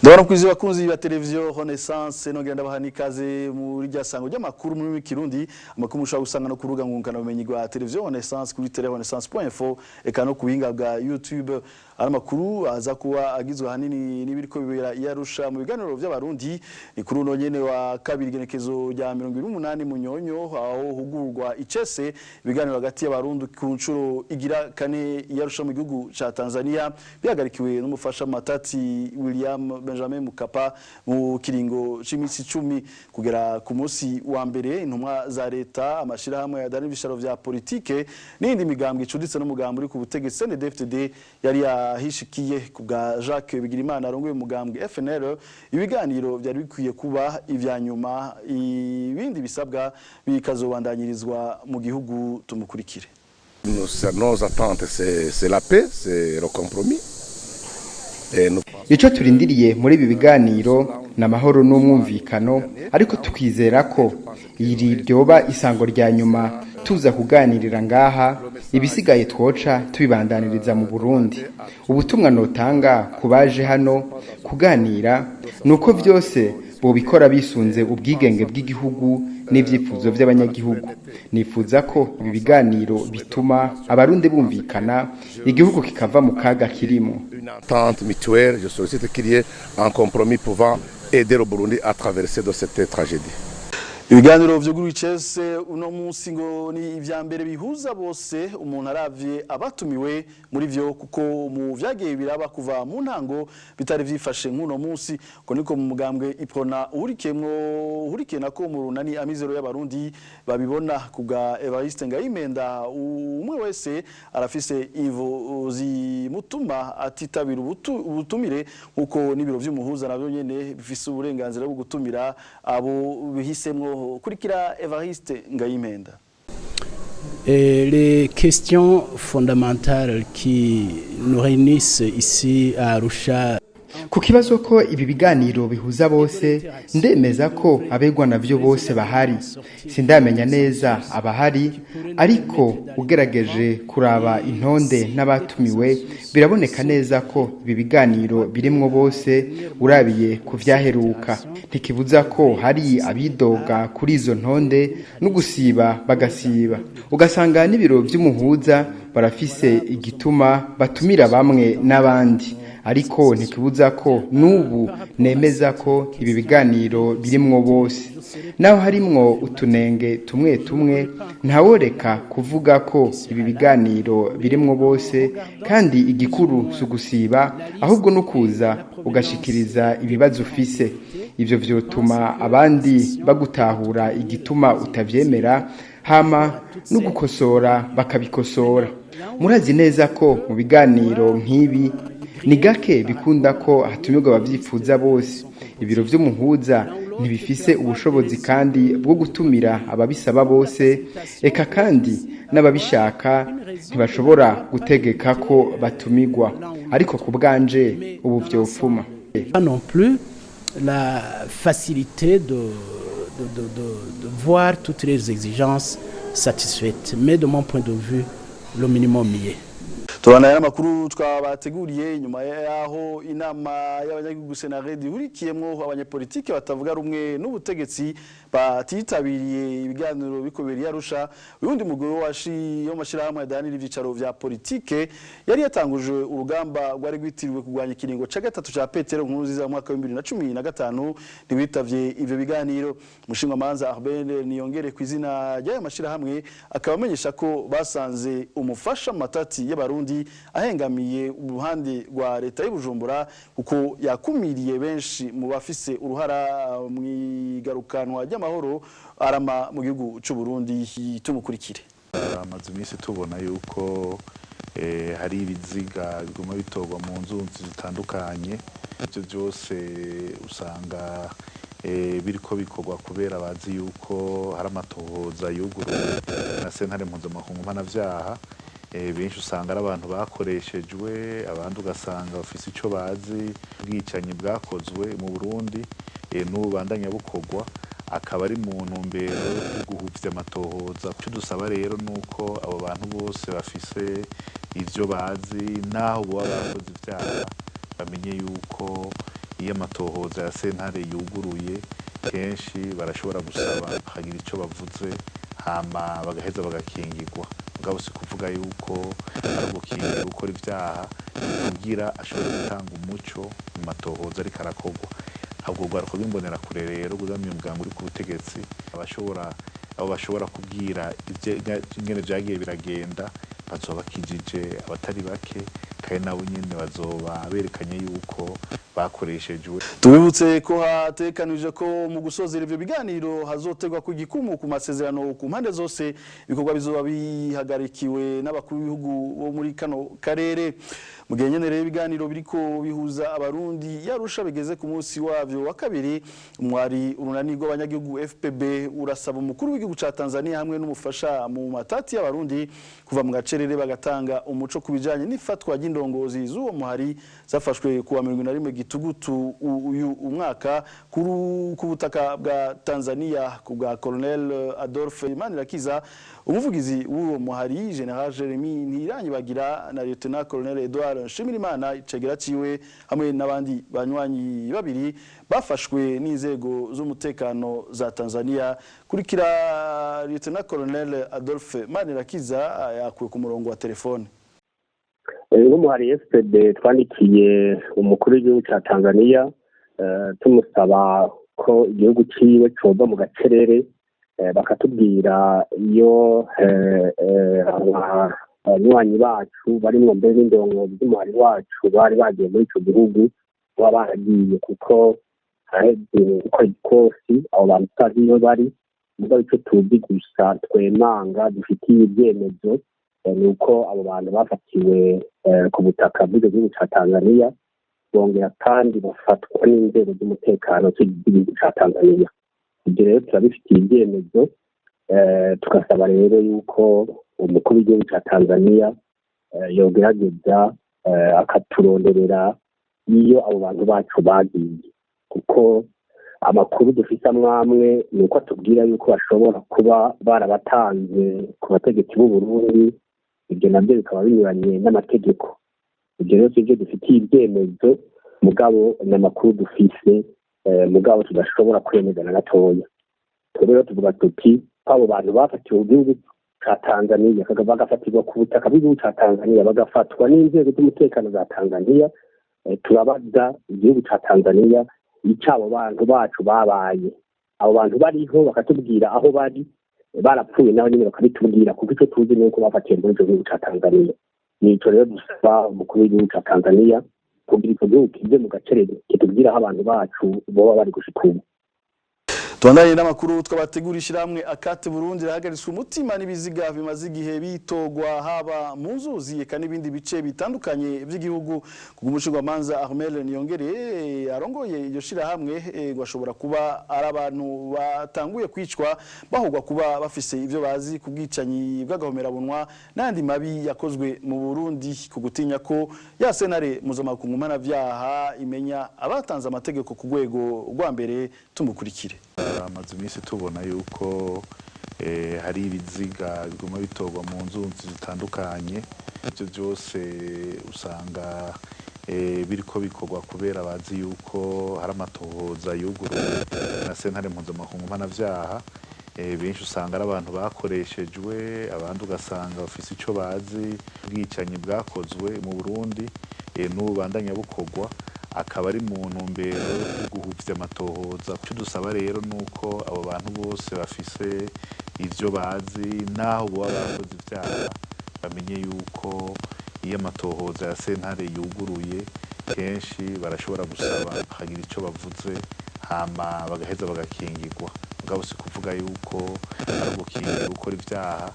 Ndabona kwizi bakunzi ba televiziyo Renaissance, nongera ndabaha n'ikaze muri rya sango ry'amakuru muri Kirundi, amakuru mushobora gusanga no ku rubuga ngurukana bumenyi rwa televiziyo Renaissance kuri telerenaissance.info, eka no ku buhinga bwa YouTube. Ari amakuru aza kuba agizwe ahanini n'ibiriko bibera i Arusha mu biganiro vy'Abarundi. Ni kuri uno nyene wa kabiri, igenekezo rya 28 Munyonyo, aho hugurwa icese ibiganiro hagati y'Abarundi ku nshuro igira kane i Arusha mu gihugu ca Tanzania, bihagarikiwe n'umufasha Matati William Benjamin Mkapa mu kiringo c'imisi 10. Kugera ku munsi wa mbere, intumwa za leta, amashirahamwe adaharanira ivyicaro vya politike n'indi migambwe icuditse n'umugambi uri ku butegetsi CNDD-FDD yari yahishikiye. Ku bwa Jacques Bigirimana arongoye umugambwe FNL, ibiganiro vyari bikwiye kuba ivya nyuma, ibindi bisabwa bikazobandanyirizwa mu gihugu. Tumukurikire. Nos attentes, c'est la paix, c'est le compromis. Et nous Icyo turindiriye muri ibi biganiro ni amahoro n'umwumvikano, ariko tukizera ko iri ryoba isango rya nyuma tuza kuganirira ngaha, ibisigaye twoca tubibandaniriza mu Burundi. Ubutumwa notanga ku baje hano kuganira ni uko byose bobikora bisunze ubwigenge bw'igihugu n'ivyifuzo by'abanyagihugu. Nifuza ko ibi biganiro bituma Abarundi bumvikana, igihugu kikava mu kaga kirimo. Une entente mutuelle, je sollicite qu'il y ait un compromis pouvant aider le Burundi à traverser de cette tragédie. Ibiganiro vyuguruye icese uno munsi ngo ni ivya mbere bihuza bose umuntu aravye abatumiwe muri vyo, kuko mu vyagiye biraba kuva mu ntango bitari vyifashe nk'uno munsi. Ko niko mu mugambwe Uprona uhurikiyemwo, uhurikiye nako mu runani Amizero y'Abarundi babibona. Kubwa Evariste Ngayimenda, umwe wese arafise ivo zimutuma atitabira ubutumire, nkuko n'ibiro vy'umuhuza navyo nyene bifise uburenganzira bwo gutumira abo bihisemwo. Kurikira Evariste Ngayimenda. Et les questions fondamentales qui nous réunissent ici à Arusha. Ku kibazo ko ibi biganiro bihuza bose, ndemeza ko abegwa navyo bose bahari. Sindamenya neza abahari, ariko ugerageje kuraba intonde n'abatumiwe, biraboneka neza ko ibi biganiro birimwo bose urabiye ku vyaheruka. Ntikibuza ko hari abidoga kuri izo ntonde no gusiba bagasiba, ugasanga n'ibiro vy'umuhuza barafise igituma batumira bamwe n'abandi, ariko ntikibuza ko n'ubu nemeza ko ibi biganiro birimwo bose. Naho harimwo utunenge tumwe tumwe, ntaworeka kuvuga ko ibi biganiro birimwo bose, kandi igikuru si ugusiba, ahubwo no kuza ugashikiriza ibibazo ufise. Ivyo vyotuma abandi bagutahura igituma utavyemera, hama no gukosora bakabikosora. Murazi neza ko mu biganiro nk'ibi ni gake bikunda ko hatumirwa abavyifuza bose. Ibiro vy'umuhuza ntibifise ubushobozi kandi bwo gutumira ababisaba bose, eka kandi n'ababishaka ntibashobora gutegeka ko batumigwa, ariko ku bwanje ubu vyofuma. Pas non plus la facilité de voir toutes les exigences satisfaites. Mais de mon point de vue, le minimum y est. Tubandanya n'amakuru twabateguriye. Inyuma yaho inama y'abanyagihugu Senarede ihurikiyemwo abanyepolitike batavuga rumwe n'ubutegetsi batitabiriye ibiganiro bikobereye Arusha, uyundi mugwi washi yo mashirahamwe adaharanira ivyicaro vya politike yari yatanguje urugamba rwari rwitiriwe kurwanya ikiringo ca gatatu ca Petero Nkurunziza mu mwaka wa 2015 ntiwitavye ivyo biganiro. Umushingamanza Albert Niyongere ku izina ry'aya mashirahamwe akaba amenyesha ko basanze umufasha mu matati y'Abarundi ahengamiye uruhande rwa leta y'Ubujumbura, kuko yakumiriye benshi mu bafise uruhara mu igarukanwa ry'amahoro arama mu gihugu c'u Burundi. Tumukurikire. Amaze iminsi tubona yuko hari ibiziga biguma bitorwa mu nzuzi zitandukanye. Ibyo byose usanga biriko bikorwa kubera bazi yuko hari amatohoza yuguruwe na Sentare Mpuzamakungu Mpanavyaha. Benshi usanga ari abantu bakoreshejwe, abandi ugasanga bafise ico bazi. Ubwicanyi bwakozwe mu Burundi n'ubu bandanya bukorwa, akaba ari mu ntumbero yo guhuvya amatohoza. Ico dusaba rero nuko abo bantu bose bafise ivyo bazi, naho boba bakoze ivyaha, bamenye yuko Iyo amatohoza ya sentare yuguruye, kenshi barashobora gusaba bakagira ico bavuze, hama bagaheza bagakingirwa. Mugabo si kuvuga yuko ari ugukingira gukora ivyaha, kugira ashobore gutanga umuco mu matohoza ariko arakorwa. Ubwo rwaruka rw'imbonerakure rero rwegamiye umugambwe uri ku butegetsi, abashobora abo bashobora kubwira ingene vyagiye biragenda, bazoba bakijije abatari bake, kandi nabo nyene bazoba berekanye yuko bakoreshejwe. Tubibutse ko hatekanije ko mu gusozera ivyo biganiro hazotegwa ku gikumu ku masezerano ku mpande zose, ibikorwa bizoba bihagarikiwe n'abakuru b'ibihugu bo muri kano karere. Mu gihe nyene rero ibiganiro biriko bihuza Abarundi yarusha bigeze ku munsi wavyo wa kabiri, umwari Urunani rw'Abanyagihugu FPB urasaba umukuru w'igihugu ca Tanzania hamwe n'umufasha mu matati y'Abarundi kuva mu gacerere, bagatanga umuco ku bijanye n'ifatwa ry'indongozi z'uwo muhari zafashwe kuwa 71 Gitugutu uyu umwaka ku butaka bwa Tanzania. Ku bwa Colonel Adolphe Manirakiza, umuvugizi w'uwo muhari, General Jeremy Ntiranyibagira na Lieutenant Colonel Edouard Nshimirimana icegera ciwe hamwe n'abandi banywanyi babiri bafashwe n'inzego z'umutekano za Tanzania. Kurikira Lieutenant Colonel Adolphe Manirakiza, yakuwe ku murongo wa telefone. Nk'umuhari FPB twandikiye umukuru w'igihugu cya Tanzania, tumusaba ko igihugu ciwe cova mu gacerere, bakatubwira iyo abanywanyi bacu barimwo mbere n'indongozi z'umuhari wacu bari bagiye muri ico gihugu, baba baragiye, kuko haraheze ukwezi kose abo bantu tutazi iyo bari. Mugabo ico tuzi gusa twemanga dufitiye ibyemezo ni uko abo bantu bafatiwe ku butaka bw'icyo gihugu ca Tanzania, bongera kandi bafatwa n'inzego z'umutekano z'igihugu ca Tanzania. Ibyo rero turabifitiye ibyemezo, tugasaba rero yuko umukuru w'igihugu ca Tanzania yogerageza akaturonderera iyo abo bantu bacu bagiye, kuko amakuru dufise amwamwe ni uko atubwira yuko bashobora kuba barabatanze ku bategetsi b'u Burundi. Ibyo nabyo bikaba binyuranye n'amategeko. Ibyo rero sivyo dufitiye ibyemezo, mugabo ni amakuru dufise, mugabo tudashobora kwemeza na gatoya. Twebwe rero tuvuga tuti ko abo bantu bafatiwe mu gihugu ca Tanzania, bagafatirwa ku butaka bw'igihugu ca Tanzania, bagafatwa n'inzego z'umutekano za Tanzania, turabaza igihugu ca Tanzania ico abo bantu bacu babaye. Abo bantu bariho bakatubwira aho bari, barapfuye nabo nyene bakabitubwira, kuko ico tuzi ni uko bafatiwe muri ico gihugu ca Tanzania. Nico rero dusaba umukuru w'igihugu ca Tanzania, kugira ico gihugu kive mu gacerere, kitubwira aho abantu bacu boba bari gushika ubu. Tubandanye n'amakuru twabategura. Ishyirahamwe Akate Burundi rihagaritswe umutima n'ibiziga bimaze igihe bitogwa haba mu nzuzi eka n'ibindi bice bitandukanye by'igihugu. Kubw'umushingwamanza Armel Niyongere arongoye iryo shirahamwe, ngo ashobora kuba ari abantu batanguye kwicwa bahogwa kuba bafise ivyo bazi ku bwicanyi bw'agahomerabunwa n'ayandi mabi yakozwe mu Burundi, ku gutinya ko ya sentare mpuzamakungu mpanavyaha imenya abatanze amategeko ku rwego rwa mbere. Tumukurikire. Amaze iminsi tubona yuko hari ibiziga biguma bitorwa mu nzuzi zitandukanye. Ibyo byose usanga biriko bikorwa kubera bazi yuko hari amatohoza yuguruwe na sentare mpuzamakungu mpanavyaha. Benshi usanga ari abantu bakoreshejwe, abandi ugasanga bafise ico bazi ubwicanyi bwakozwe mu Burundi, n'ubu bandanya bukorwa, akaba ari mu ntumbero yo guhuvya amatohoza. Ico dusaba rero nuko abo bantu bose bafise ivyo bazi, naho boba bakoze ivyaha, bamenye yuko iyo amatohoza ya sentare yuguruye, kenshi barashobora gusaba bakagira ico bavuze, hama bagaheza bagakingirwa. Mugabo si kuvuga yuko ari ugukingira gukora ivyaha,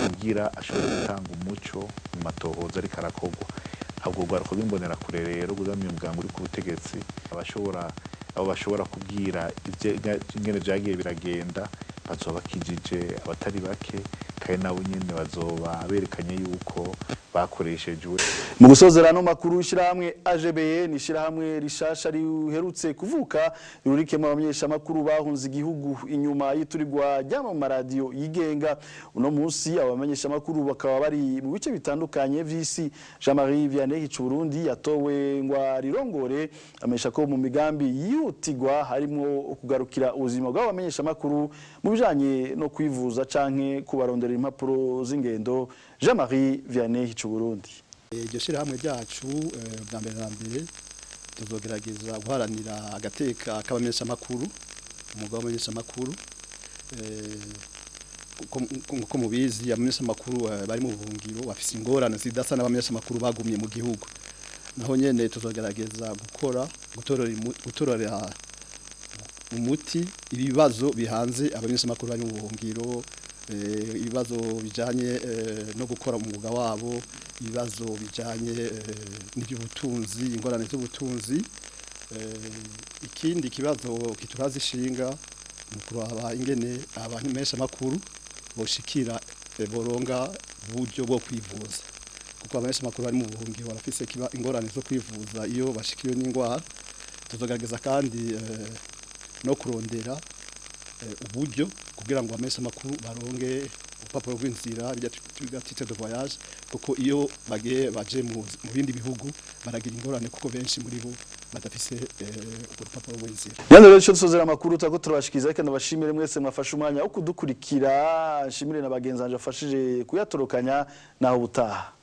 kugira ashobore gutanga umuco mu matohoza ariko arakorwa. Ubwo rwaruka rw'imbonerakure rero rwegamiye umugambwe uri ku butegetsi, abashobora abo bashobora kubwira ingene vyagiye biragenda, bazoba bakijije abatari bake. Kandi nabo nyene bazoba berekanye yuko bakoreshejwe. Mu gusozera ano makuru, ishyirahamwe AGBE ni ishyirahamwe rishasha riherutse kuvuka, rirurikemo abamenyeshamakuru bahunze igihugu inyuma y'iturirwa ry'ama maradiyo yigenga. Uno munsi abo bamenyeshamakuru bakaba bari mu bice bitandukanye vy'isi. Jean-Marie Vianney Hicuburundi yatowe ngo arirongore, amenyesha ko mu migambi yihutirwa harimo kugarukira ubuzima bw'abo bamenyeshamakuru mu bijanye no kwivuza canke kubarondera impapuro z'ingendo. Jean-Marie Vianney Hicuburundi. Iryo shyirahamwe ryacu, bwa mbere na mbere tuzogerageza guharanira agateka k'abamenyeshamakuru, umwuga w'abamenyeshamakuru. Nkuko mubizi, abamenyeshamakuru bari mu buhungiro bafise ingorane zidasa n'abamenyeshamakuru bagumye mu gihugu. Naho nyene tuzogerageza gukora gutorera umuti ibibazo bihanze abamenyeshamakuru bari mu buhungiro, ibibazo bijanye no gukora umwuga wabo, ibibazo bijanye n'iby'ubutunzi, ingorane z'ubutunzi. Ikindi kibazo kituraza ishinga ni ukuraba ingene abamenyeshamakuru boshikira, boronga uburyo bwo kwivuza, kuko abamenyeshamakuru bari mu buhungiro barafise ingorane zo kwivuza iyo bashikiwe n'indwara. Tuzogerageza kandi no kurondera uburyo kugira ngo abamenyeshamakuru baronke urupapuro rw'inzira, bijya twita titre de voyage, kuko iyo bagiye baje mu bindi bihugu baragira ingorane, kuko benshi muri bo badafise urwo rupapuro rw'inzira. Yandi rero cyo dusozera amakuru turako turabashikiriza, reka ndabashimire mwese mwafashe umwanya wo kudukurikira, nshimire na bagenzi banje bafashije kuyatorokanya. Naho ubutaha.